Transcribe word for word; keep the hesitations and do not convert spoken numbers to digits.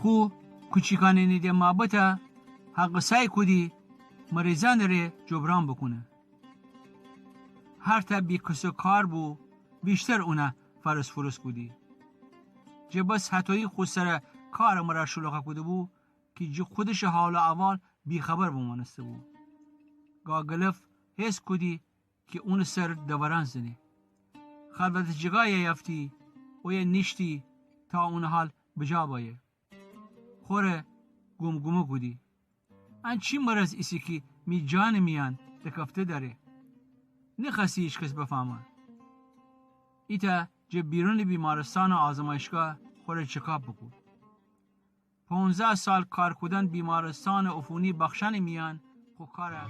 خو کوچیکانه نیده مابته هقصای کودی مریضانٚ ره جبران بوکونه. هر تا بی‌کس‌وکار بو، ویشتر اونه فرس‌فرس کودی. جه بس هتویی خو سرٚ کارٚ مره شلوغه کوده‌بو کی جه خودشٚ حال و احوال بی‌خبر بمانسته‌بو. گاگلف حس کودی کی اونٚ سر دوران زنه. خلوتٚ جیگایه یفتی، اویه نیشتی تا اونٚ حال بجا بایه. خوره گوم‌گومه کودی. ان چی مرض ایسه کی می جانٚ میأن دکفته دأره؟ نخوأستی هیچکس بفهمه. ایتأ جه بیرونٚ بیمارستانٚ آزمایشگاه خوره چکاپ بوکود. پونزده سال کار کودن بیمارستانٚ عفونی بخشأنٚ میأن خو کاره